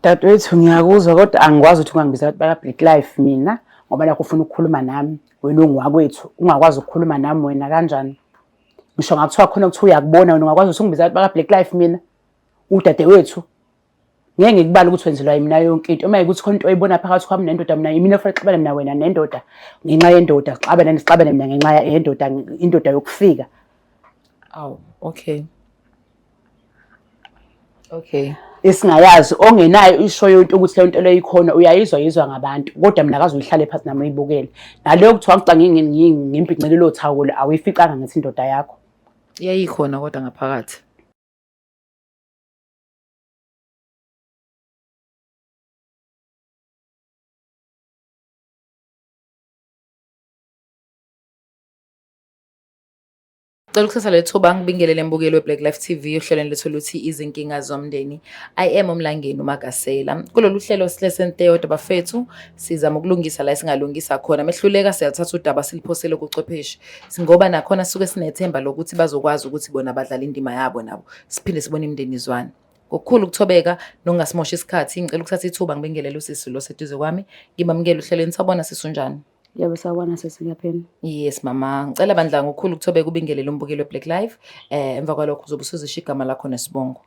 Dadewethu ngiyakuzwa kodwa angikwazi ukuthi ungangibiza abantu baka-Black Life mina ngoba nakho ufuna ukukhuluma nami wena ungowakwethu ungakwazi ukukhuluma nami wena kanjani? Ngisho ngakuthiwa khona kuthiwa uyakubona wena ungakwazi ukuthi ungibiza abantu baka-Black Life mina udadewethu ngeke ngikubale ukuthi wenzelwa yimina yonke into uma ukuthi khona into oyibona phakathi kwami nendoda mina yimina ofanele xabane mina wena nendoda ngenxa yendoda xabane nixabane mina ngenxa yendoda indoda yokufika. Awu, okay. Okay. Esingayazi ongenayo isho yonke ukuthi leyo nto leyo ikhona uyayizwa yizwa ngabantu kodwa mina akaze uyihlale phansi nami uyibukele. Naleyo kuthiwa ngicanga ngimbhincele lo thawula awuyificanga ngithi indoda yakho. Yayikhona kodwa ngaphakathi. Cela ukuthatha leli thuba ngibingelele mbukeli we-Black Life TV ohlelweni lethu luthi izinkinga zomndeni. I am uMlangeni uMagasela. Kulolu hlelo silesente yodwa bafethu sizama ukulungisa la esingalungisa khona. Mehluleka siyathatha udaba siliphosele kuchwepheshe. Ngoba nakhona suke sinethemba lokuthi bazokwazi ukuthi bona badlala indima yabo nabo. Siphinde sibone imindeni izwana. Ngokukhulu ukuthobeka nokungasimosha isikhathi ngicela ukuthatha ithuba ngibingelele usisi lo seduze kwami. Ngimamukele uhlelweni sawubona sisi unjani? Yebo sawubona sisi ngiyaphila. Yes mama, ngicela bandla ngokukhulu ukuthobeka ubingelele umbukeli weBlack Life. Eh emva kwalokho uzobe usuzisho igama lakho nesibongo.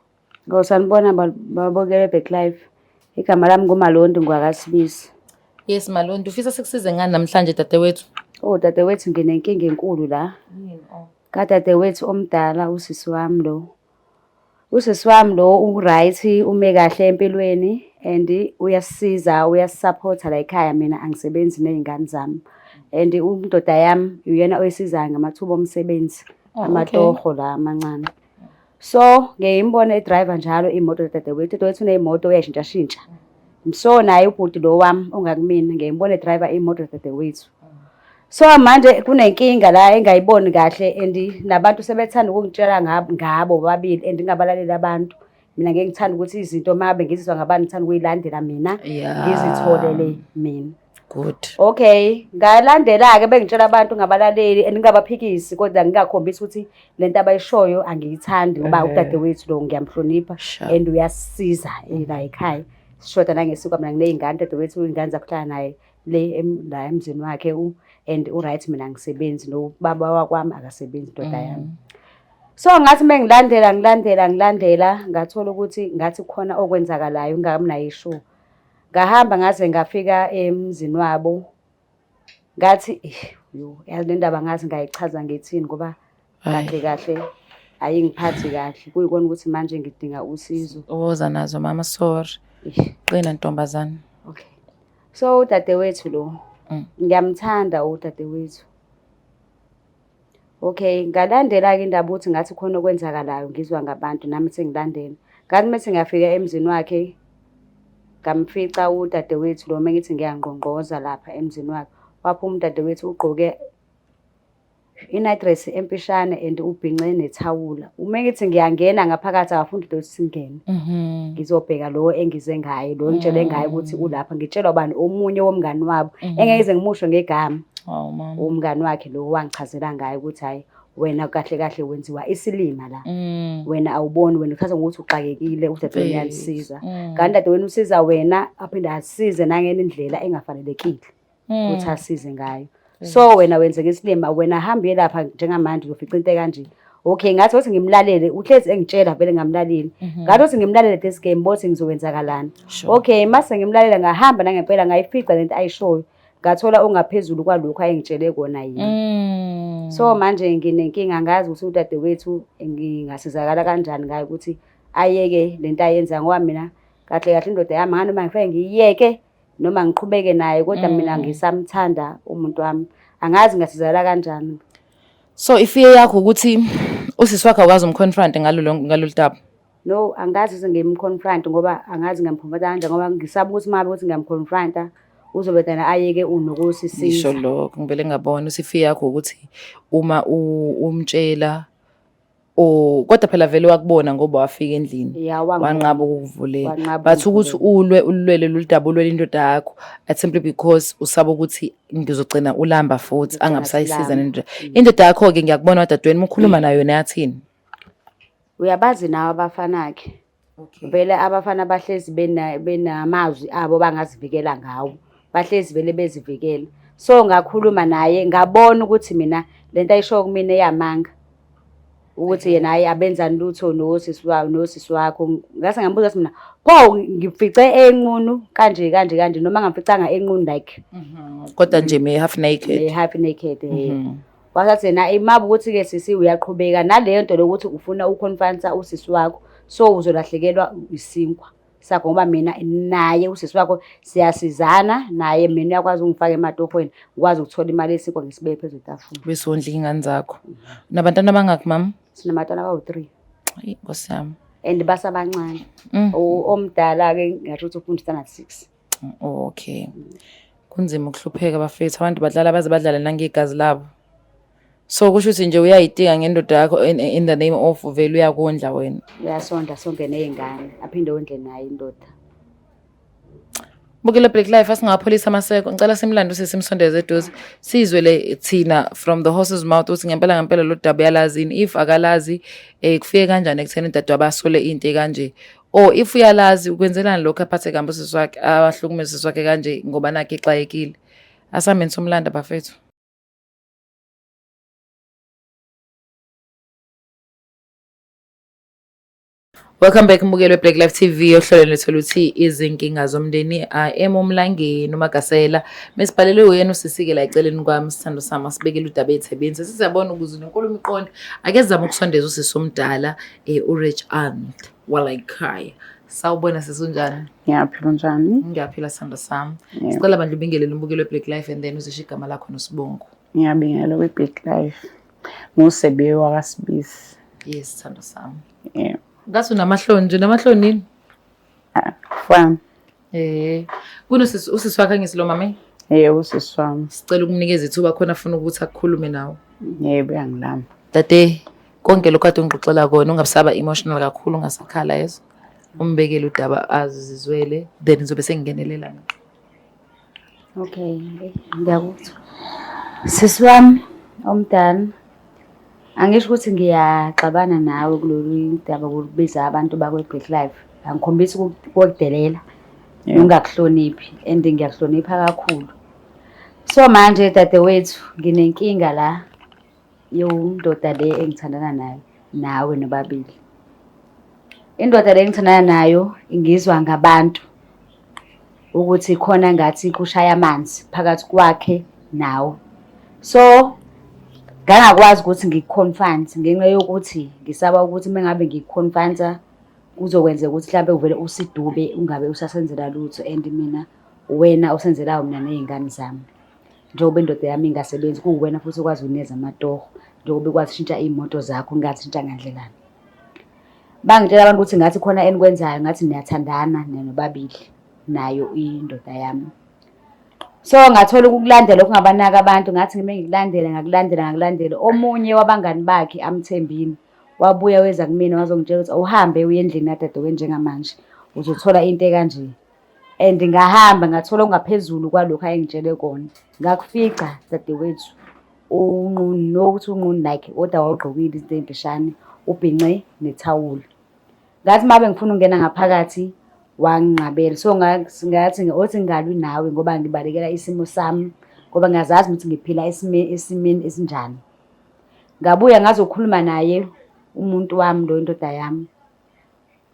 Ngo sanibona babukele Black Life. Igama lami nguMalondi ngwakaSibisi. Yes Malondi, ufisa sikusize ngani namhlanje dadewethu? Oh dadewethu nginenkinga enkulu la. Yini oh? Kadadewethu omdala usisi wami lo. Usisi wami lo u-right ume kahle empilweni and uyasisiza uyasisaphotha la ekhaya mina angisebenzi ney'ngane zami and indoda yami uyena oyisizayo ngamathuba omsebenzi Oh, okay. amatoho la amancane. So ngeke imbone e-driver njalo imoto dadewethu, udadewethu uney'moto uyayishintshashintsha. So naye ubhuti lo wami ongakumina ngeke ngimbone e-driver imoto dadewethu. So manje kunenkinga la engayiboni kahle and nabantu sebethanda ukungitshela ngabo bobabili and ngingabalaleli abantu. Mina ngeke ngithanda ukuthi izinto uma ngabe ngizizwa ngabantu ngithanda ukuyilandela mina ngizitholele mina. Good. Okay, ngalandela-ke bengitshela abantu ngabalaleli and ngingabaphikisi kodwa ngingakhombisi ukuthi le nto abayishoyo angiyithandi ngoba udadewethu lo ngiyamhlonipha and uyasisiza la ekhaya. Sishoda nangesikwa mina nginey'ngane udadewethu iy'ngane zakuhlala naye le la emzini wakhe u and u-right mina angisebenzi nobaba wakwami akasebenzi indoda yami. So ngathi uma ngilandela ngilandela ngilandela ngathola ukuthi ngathi kukhona okwenzakalayo ngingakabi nayo isure. Ngahamba ngaze ngafika emzini wabo ngathi eh, yo yazi le ndaba ngazi ngayichaza ngithini ngoba kahle kahle ayingiphathi kahle kuyikona ukuthi manje ngidinga usizo. Woza nazo mama sorry. Qina ntombazane. Okay. So udadewethu lo ngiyamthanda udadewethu. Okay, ngalandela-ke indaba ukuthi ngathi khona okwenzakalayo ngizwa ngabantu nami sengilandela. Ngathi mese ngiyafika emzini wakhe ngamfica udadewethu lo mengithi ngiyangqongqoza lapha emzini wakhe. Waphuma udadewethu ugqoke i-night dress emfishane and ubhince nethawula. Uma ngithi ngiyangena ngaphakathi akafuni udadewethu singene. Ngizobheka lo engize ngaye, lo engitshele ngaye ukuthi ulapha. Ngitshelwa bani omunye womngani wabo engeke ngize ngimusho ngegama. Oh mama. Umngani wakhe lo wangichazela ngaye ukuthi hhayi wena kahle kahle wenziwa isilima la. Wena awuboni wena uthatha ngokuthi uxakekile udadewenu uyanisiza. Kanti udadewenu usiza wena aphinde asize nangenye indlela engafanelekile ukuthi asize ngayo. So wena wenzeka isilima wena hamba uye lapha njengamanje uzofica into ekanje. Okay ngathi othi ngimlalele uhlezi engitshela vele ngamlaleli. Ngathi othi ngimlalele this game bothi ngizokwenzakalani. Okay mase ngimlalela ngahamba nangempela ngayifica lento ayishoyo. Ngathola ongaphezulu kwalokhu ayengitshele kona yena. So manje nginenkinga angazi ukuthi udadewethu ngingasizakala kanjani ngayo ukuthi ayeke lento ayenza ngoba mina kahle kahle indoda yami ngani noma ngifike ngiyiyeke noma ngiqhubeke naye kodwa mina ngisamthanda umuntu wami. Angazi ngingasizakala kanjani. So ifiye yakho ukuthi usisi wakhe awukazi umconfront ngalolu daba? No, angazi ukuthi ngimconfront ngoba angazi ngiyamconfronta kanjani ngoba ngisaba ukuthi uma ukuthi ngiyamconfronta uzobe dana ayeke unokusisiza. Ngisho lokho ngivele ngabona ukuthi ifiye yakho ukuthi uma umtshela o kodwa phela vele wakubona ngoba wafika endlini Yeah, wangibona. wanqaba ukukuvulela Wanqaba but ukuthi ulwe ulwele lolu daba ulwele indoda yakho at simply because usaba ukuthi ngizogcina ulamba futhi Ngizogcina angabusayisiza silamba. nendoda indoda yakho ke ngiyakubona wadadweni uma ukhuluma nayo yona yathini Uyabazi nawe abafanakhe. Okay. Vele abafana bahlezi benamazwi abo bangazivikela ngawo. Bahlezi vele bezivikela. So ngakhuluma naye ngabona ukuthi mina lento ayishoyo kumina eyamanga. Ukuthi yena hayi abenzani lutho nosisi wawo nosisi wakho. Ngase ngambuza ukuthi mina pho ngifice enqunu kanje kanje kanje noma ngamficanga enqunu like Kodwa nje me half naked. Half naked. Wasathi yena imaba ukuthi-ke sisi uyaqhubeka naleyo nto lokuthi ufuna ukhonfansa usisi wakho, so uzolahlekelwa isinkwa sakho ngoba mina naye usisi wakho siyasizana naye, mina uyakwazi ukungifaka ematohweni ngikwazi ukuthola imali yesinkwa ngisibeke phezu kwetafula. Bese wondla iy'ngane zakho. Unabantwana abangaki mama? Sinamatwana abawu-3. Ayi Nkosi yami. And basabancane. Omdala-ke ngingasho ukuthi ufunda standard 6. Okay. Kunzima ukuhlupheka bafethu, abantu badlala baze badlale nangegazi labo. So kusho ukuthi nje uyayitika ngendoda yakho in the name of vele uyakondla wena. Uyasondla sonke ney'ngane, aphinde ondle naye indoda. Bukela Black Life, asingapholisa amaseko. Ngicela simlande usisi simsondeze eduze. Sizwe le thina from the horse's mouth ukuthi ngempela ngempela lo daba uyalazi yini. If akalazi, kufike kanjani ekutheni udadewabo asole into kanje. Or if uyalazi ukwenzelani lokho aphathe kambi usisi wakhe, ahlukumeze usisi wakhe kanje ngoba nakhe exakekile. Asihambeni somlanda bafethu. Welcome back mbukeli we-Black Life TV ohlelweni lethu oluthi izinkinga zomndeni. I am uMlangeni uMagasela. Mesibhalele wena usisike la eceleni kwami sithando sami asibekele udaba ethebeni. Sesiyabona ukuze nenkulumo iqonde. Ake sizame ukusondeza usisi omdala uRich Aunt walayikhaya. Sawubona sisi, unjani? Ngiyaphila, unjani? Ngiyaphila sithando sami. Sicela bandla ubingelele umbukeli we-Black Life and then uzisho igama lakho nosibongo. Ngiyabingelela kwi-Black Life. Ngusebe wakaSibisi. Yes sithando sami. Yeah. Ngathi unamahloni nje, unamahloni yini? Fine. Kunosisi usisi wakhe angisilo mama? Yebo usisi wami. Sicela ukumnikeza ithuba khona afuna ukuthi akukhulume nawe. Yebo uyangilama. Dade, konke lokho kade ungixoxela kona ungabusaba emotional kakhulu ungasakhala yeso. Umbekele udaba azizwele then ngizobe sengingenelela mina. Okay, ngiyakuzwa. Sisi wami omdala, angisho ukuthi ngiyaxabana nawe kulolu daba kokubiza abantu bakwe-Black Life. Angikhombisi ukukudelela, ngingakuhloniphi and ngiyakuhlonipha kakhulu. So manje dadewethu nginenkinga la yondoda le engithandana nayo nawe nobabili. Indoda le engithandana nayo ingizwa ngabantu ukuthi khona ngathi kushaya amanzi phakathi kwakhe nawe. So ngangakwazi ukuthi ngikuconfront ngenxa yokuthi ngisaba ukuthi uma ngabe ngikuconfronta kuzokwenzeka ukuthi mhlampe uvele usidube ungabe usasenzela lutho, and mina wena usenzelayo mina ney'ngane zami. Njengoba indoda yami ingasebenzi kuwena futhi ukwazi ukuneza amatoho, njengoba ikwazi ukushintsha iy'moto zakho ngingazi ngandlelani. Bangitshela abantu ukuthi ngathi khona enikwenzayo ngathi niyathandana nina nobabili nayo indoda yami. So ngathola ukukulandela lokhu ngabanaka abantu, ngathi ngime ngikulandela ngakulandela ngakulandela. Omunye wabangani bakhe amthembile wabuya weza kumina wazongitshela ukuthi awuhambe uye endlini kadadewenu njengamanje uzothola into ekanje. And ngahamba ngathola okungaphezulu kwalokhu ayengitshele kona. Ngakufica dadewethu unqunu, nokuthi unqunu like kodwa wawugqokile izinto ey'mfishane ubhince nethawula. Ngathi uma bengifuna ukungena ngaphakathi wanginqabela. So ngathi othi ngingalwi nawe ngoba ngibalekela isimo sami ngoba ngiyazazi ukuthi ngiphila esimeni esinjani. Ngabuya ngazokhuluma naye umuntu wami lo indoda yami.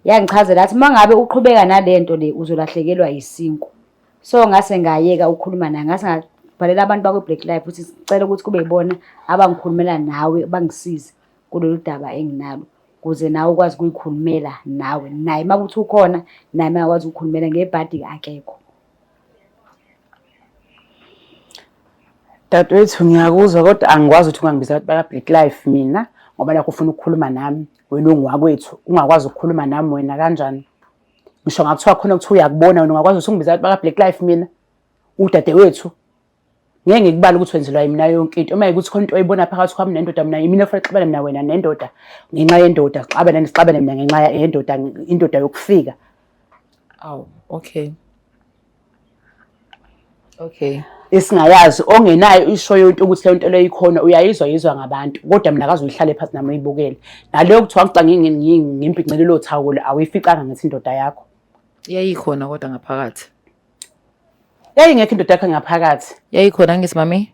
Yangichazela athi uma ngabe uqhubeka nale nto le uzolahlekelwa yisinkwa. So ngase ngayeka ukukhuluma naye, ngase ngabhalela abantu bakwe-Black Life ukuthi sicela ukuthi kube yibona abangikhulumela nawe bangisize kulolu daba enginalo, ukuze nawe ukwazi ukuyikhulumela nawe. Naye uma kuthi ukhona naye uma engakwazi ukukhulumela ngebhadi akekho. Dadewethu ngiyakuzwa kodwa angikwazi ukuthi ungangibiza abantu baka-Black Life mina ngoba nakho ufuna ukukhuluma nami wena ungowakwethu ungakwazi ukukhuluma nami wena kanjani? Ngisho ngakuthiwa khona kuthiwa uyakubona wena ungakwazi ukuthi ungibiza abantu baka-Black Life mina udadewethu. Ngeke ngikubale ukuthi wenzelwa yimi yonke into. Uma ukuthi khona into oyibona phakathi kwami nendoda, mina yimina ofanele xabane mina wena nendoda ngenxa yendoda, xabane sixabane mina ngenxa yendoda, indoda yokufika. Aw, okay. Okay. Esingayazi ongenayo isho yonto ukuthi leyo nto leyo ikhona uyayizwa yizwa ngabantu kodwa mina akaze uyihlale phansi nami uyibukele. Naleyo kuthiwa ngicanga ngimbhincele lo thawula awuyificanga ngithi indoda yakho. Yayikhona kodwa ngaphakathi. Yayingekho indoda yakho ngaphakathi. Yayikhona ngithi mami.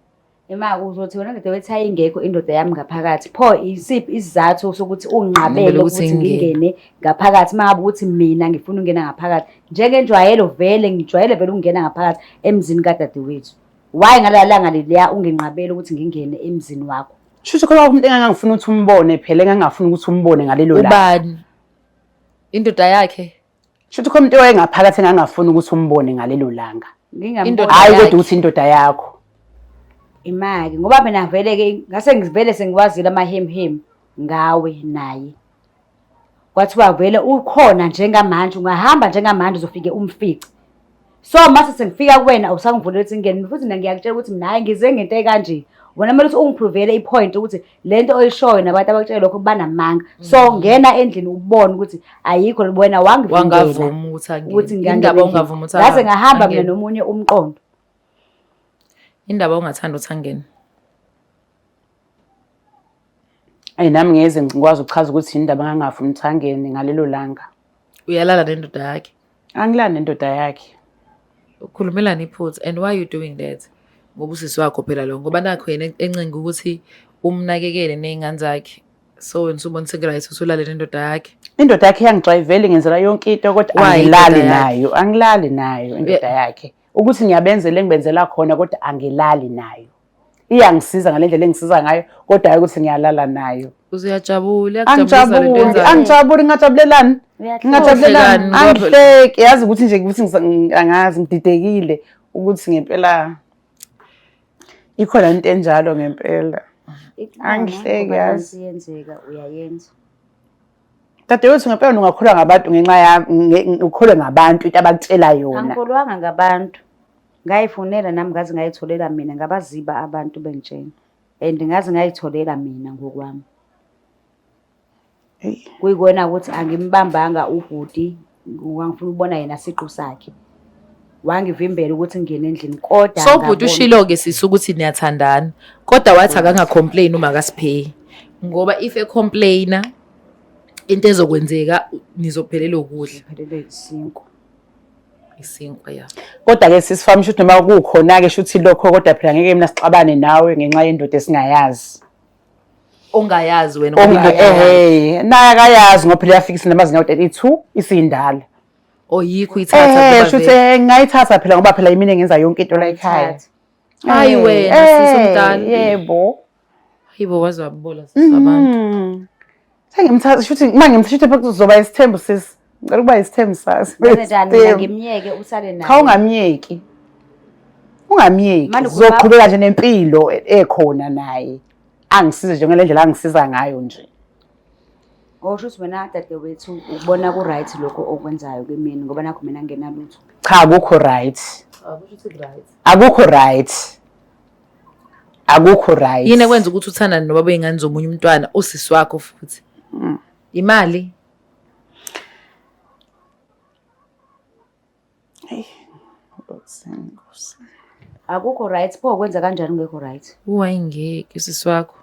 Ema uzothi wena dadewethu ayingekho indoda yami ngaphakathi. Pho isiphi isizathu sokuthi unginqabele ukuthi ukuthi ngingene? ngingene ngaphakathi uma ngabe ukuthi mina ngifuna ukungena ngaphakathi. Njengenjwayelo vele ngijwayele vele ukungena ngaphakathi emzini kadadewethu. Why ngalala langa leliya unginqabele ukuthi ngingene emzini wakho? Shuthi khona umuntu engangifuna ukuthi umbone phela engangafuni ukuthi umbone ngalelo langa. Ubani? Indoda yakhe. Shuthi khona umuntu owayengaphakathi engangafuni ukuthi umbone ngalelo langa. Ngingamboni Indoda Hayi yakhe. kodwa ukuthi indoda yakho. imali ngoba mina vele ke ngase ngivele sengiwazile amahemhem ngawe naye. Kwathiwa vele ukhona njengamanje ungahamba njengamanje uzofike umfice. So mase sengifika kuwena awusangivulela ukuthi ngingene futhi mina ngiyakutshela ukuthi mina hayi ngize ngento ekanje. Wena kumele ukuthi ungiprovele i-point ukuthi lento oyishoyo nabantu abakutshela lokho banamanga. So ngena endlini ubone ukuthi ayikho wena wangivimbela Wangavuma ukuthi angene. ukuthi ngingena Indaba endlini. ungavuma ukuthi Ngaze ngahamba mina angene. nomunye umqondo. Indaba ongathanda ukuthi angene. Ayi nami ngeze ngikwazi ukuchaza ukuthi indaba engangafuni ukuthi angene ngalelo langa. Uyalala nendoda yakhe. Angilani nendoda yakhe. Ukhulumelani iphutha and why you doing that? Ngoba usisi wakho phela lo ngoba nakho yena encenga ukuthi umnakekele ney'ngane zakhe. So wena usubona seku-right usulale nendoda yakhe. Indoda yakhe iyangijwayevela ingenzela yonke into kodwa Why angilali indoda yakhe? nayo, angilali nayo indoda yakhe. Ukuthi ngiyabenzela engibenzela khona kodwa angilali nayo. Iyangisiza ngale ndlela engisiza ngayo kodwa hayi ukuthi ngiyalala nayo. Uzuyajabula, iyakujabulisa lento Angijabuli, yenzayo. angijabuli ngingajabulelani? Ngingajabulelani? Uhlekani ngoba phela- Angihleki, yazi ukuthi nje ukuthi angazi ngididekile ukuthi ngempela ikhona into enjalo ngempela. Angihleki, Ngoba yazi. nansi iyenzeka uyayenza. Dadewethu ngempela ungakholwa ngabantu ngenxa yami, ukholwe ngabantu into abakutshela yona. Angikholwanga ngabantu. Ngayifunela nami ngaze ngayitholela mina ngabaziba abantu bengitshela. And ngaze ngayitholela mina ngokwami. Eyi. Kuyikona ukuthi angimbambanga ubhuti ngifuna ukubona yena siqu sakhe. Wangivimbela ukuthi ngingene endlini kodwa So ubhuti ngabona. ushilo-ke sisi ukuthi niyathandana kodwa wathi akanga-complain uma akasipheyi ngoba if e-complaina into ezokwenzeka nizophelelwa ukudla Ngiphelelwe isinkwa. isinkwa ya. Kodwa-ke sisi fami shuthi noma kukhona-ke shuthi lokho kodwa phela ngeke mina sixabane nawe ngenxa yendoda esingayazi. Ongayazi wena ngoba indoda yakho. Ehhe, naye akayazi ngoba phela iyafika isinamazinga awu-32 isindala. Oyikho uyithatha Eh, ngoba shuthi vele. ngingayithatha phela ngoba phela yimina engenza yonke into la ekhaya. Thatha. Hayi wena sisi omdala. Yebo. Hayibo waze wabola sisi wabantu. Sengimthatha shuthi uma ngimthatha shuthi kuzoba isithembu sisi. Ngicela ukuba isithembu sasi. Ngenze njani mina ngimyeke usale naye. Cha ungamyeki. Ungamyeki. Manje ukhuluma- Uzoqhubeka nje nempilo ekhona naye. Angisize nje ngale ndlela angisiza ngayo nje. Osho ukuthi wena dadewethu ubona ku-right lokho okwenzayo kimina ngoba nakho mina ngingenalutho. Cha akukho right. Akusho ukuthi right. Akukho right. Akukho right. Yini ekwenza ukuthi uthandane nobaba wey'ngane zomunye umntwana usisi wakho futhi? Imali? Akukho right pho kwenza kanjani ungekho right? Wayengeke usisi wakho.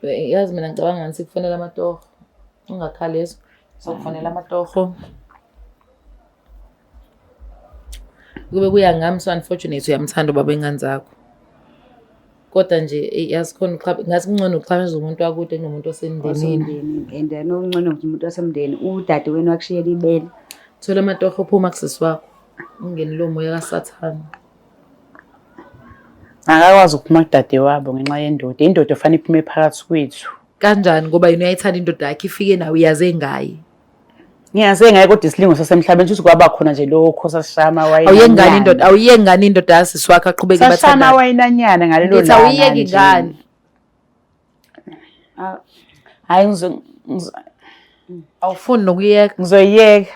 Yazi mina ngicabanga ngathi kufanele amatoho. Ungakhali lezo. Sokufanele amatoho. Kube kuya ngami so unfortunate uyamthanda ubaba wey'ngane zakho. Kodwa nje eyi, yazi khona ngathi kungcono ukuxhaphaza umuntu wakude kunomuntu osemndenini. Wasemndenini and then ongcono umuntu wasemndeni udadewenu wakushiyela ibele. Thola amatoho phuma kusisi wakho. Ungeni lo moya kaSathane. Akakwazi ukuphuma kudadewabo ngenxa yendoda. Indoda ofanele iphume phakathi kwethu. Kanjani ngoba yena uyayithanda indoda yakhe ifike nawe uyaze ngaye. Ngiyaze ngaye kodwa isilingo sasemhlabeni shuthi kwaba khona nje lokho sasishaya amawayini. Awuyeki ngani indoda, awuyeki ngani indoda yasisi wakho aqhubeke Sashaya bathandane. amawayinanyana ngalelo Ngithi langa. awuyeki nje. ngani? Hayi Awufuni nokuyeka. ngizoyiyeka.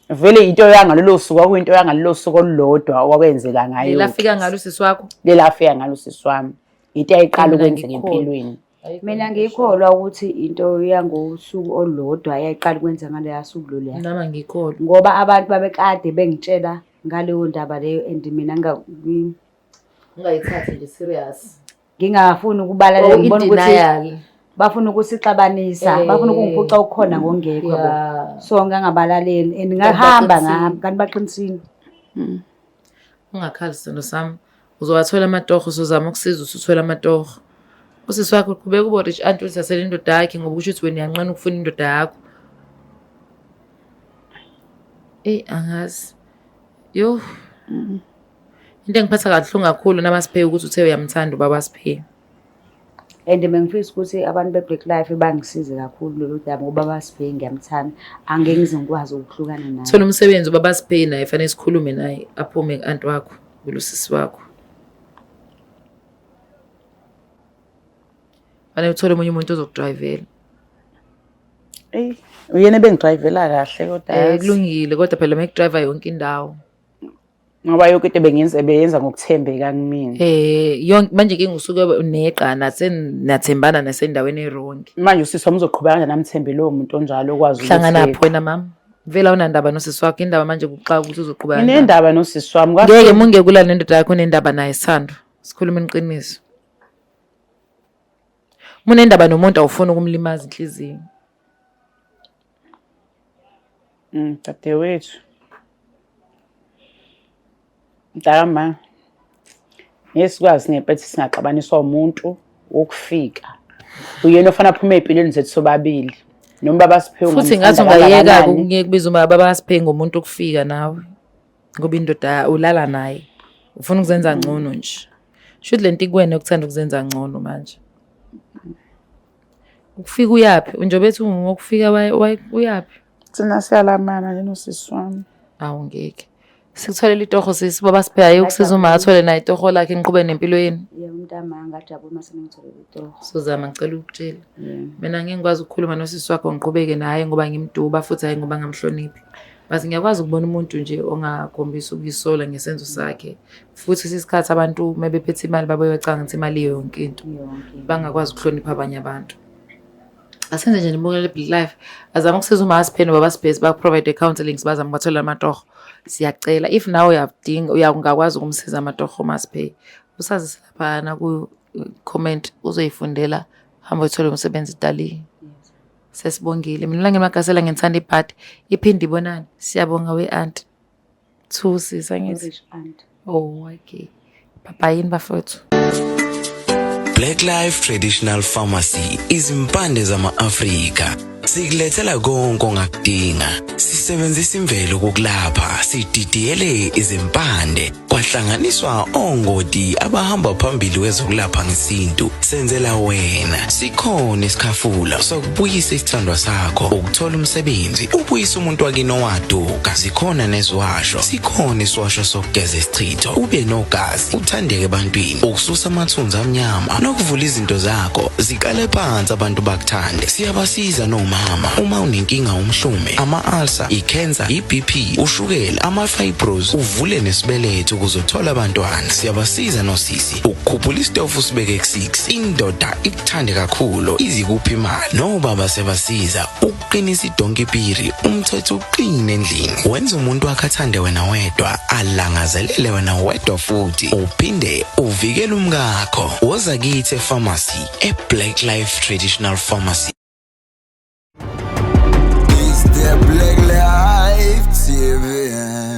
Vele into yangalolo suku kwakuyinto yangalolo suku olulodwa okwakwenzeka ngayo. Lelafika ngalo usisi wakho. Lelafika ngalo sisi wami. Into eyayiqala Mina ukwenzeka ngikholwa. empilweni. Mina ngikholwa ukuthi into yangosuku olulodwa yayiqala ukwenza ngaleya suku loluya. Nami angikholwa. Ngoba abantu babekade bengitshela ngaleyo ndaba leyo and mina Ungayithathi nje serious. Ngingafuni ukubalalela, Oh, ngibona ukuthi i-denial. bafuna ukusixabanisa, bafuna ukungiphuca okukhona ngongekho yabo. So ngangabalaleli and ngahamba baqinisile. ngahamba kanti baqinisile. Ungakhali sithando sami. Uzowathola amatoho, usuzama ukusiza usuthola amatoho. Usisi wakho qhubeka ube rich aunt uthathele indoda yakhe ngoba kusho ukuthi wena uyanqena ukufuna indoda yakho. Eyi angazi. Yo. Into engiphatha kabuhlungu kakhulu namasiphe ukuthi uthe uyamthanda ubaba Siphe. And bengifisa ukuthi abantu be-Black Life bangisize kakhulu lolu daba ngoba basibheke ngiyamthanda. Angeke ngize ngikwazi ukuhlukana naye. Thola umsebenzi ubaba Siphe naye fanele sikhulume naye aphume ku-anti wakho kulosisi wakho. Fanele uthole omunye umuntu ozokudrayivela. Eyi, uyena ebengidrayivela kahle kodwa yazi. Kulungile kodwa phela mekudrayiva yonke indawo. Ngoba yonke into ebengiyenza ebeyenza ngokuthembeka kumina. Yonke manje ke ngisuke neqa nathembana nasendaweni e-wrong. Manje usisi wami uzoqhubeka kanjani amthembe lowo muntu onjalo okwazi ukuthi Hlangana phi wena mama? Vele awunandaba nosisi wakho, indaba manje kuxaka ukuthi uzoqhubeka kanjani. Nginendaba nosisi wami. Ngeke mungeke ulale nendoda yakho unendaba naye Sithando. Sikhuluma iqiniso. Munendaba nomuntu awufuni ukumlimaza inhliziyo. Dadewethu. Mntakama, ngeke sikwazi ngempela ukuthi singaxabaniswa umuntu wokufika. Uyena ofana aphume ey'mpilweni zethu sobabili. Noma baba Siphiwe Futhi ngathi ungamthanda ungayeka kangakanani. ukuye kubiza uma baba Siphe ngomuntu okufika nawe. Ngoba indoda ulala naye. Ufuna ukuzenza ngcono nje. Shuthi lento ikuwena yokuthanda ukuzenza ngcono manje. Ukufika uyaphi? Njengoba ethi ungowokufika uyaphi? Thina siyalamana nje nosisi wami. Awu ngeke. Sikutholele itoho sisi baba Siphe aye ukusiza uma athole naye itoho lakhe niqhube nempilo yenu. Yebo mntamama ngajabula uma seningitholele itoho. Sozama ngicela ukutshela. Yebo. Mina ngeke ngikwazi ukukhuluma nosisi wakho ngiqhubeke naye ngoba ngimduba futhi hayi ngoba ngamhloniphi. But ngiyakwazi ukubona umuntu nje ongakhombisi ukuyisola ngesenzo sakhe. Futhi isikhathi abantu uma bephethe imali babuye becanga ukuthi imali iyo yonke into. Yonke. Bangakwazi ukuhlonipha abanye abantu. Asenze nje nibukele Black Life. Azama ukusiza uma Siphe nobaba Siphe ba-provide counseling sibazama ubatholela amatoho. Siyacela if nawe uyadinga uyangakwazi ukumsiza amatoho uma Siphe. Usazise laphana ku comment uzoyifundela hamba uthole umsebenzi dali. Sesibongile. Mina la ngimagasela ngithanda ibhadi. Iphinde ibonane. Siyabonga we aunt. Thusi sangithi. Rich aunt. Oh okay. Bye yini bafowethu. Black Life Traditional Pharmacy izimpande zama-Afrika sikulethela konke ongakudinga. Sisebenzisa imvelo kokulapha, sididiyele izimpande kwahlanganiswa ongoti abahamba phambili kwezokulapha ngesintu. Senzela wena sikhona isikhafula sokubuyisa isithandwa sakho, ukuthola umsebenzi, ubuyise umuntu wakini owaduka. Zikhona neziwasho, sikhona isiwasho sokugeza isichitho, ube nogazi, uthandeke ebantwini, ukususa amathunzi amnyama nokuvula izinto zakho ziqale phansi abantu bakuthande. Siyabasiza nomama uma unenkinga umhlume, ama-ulcer, i-cancer, i-BP, ushukela, ama-fibros, uvule nesibeletho ukuze uthole abantwana. Siyabasiza nosisi ukukhuphula isitofu usibeke ku-6, indoda ikuthande kakhulu izikuphi imali. Nobaba siyabasiza ukuqinisa idonki piri, umthetho uqine endlini, wenza umuntu wakhe athande wena wedwa, alangazelele wena wedwa, futhi uphinde uvikele umkakho. Woza kithi e-pharmacy e-Black Life Traditional Pharmacy. It's the Black Life TV.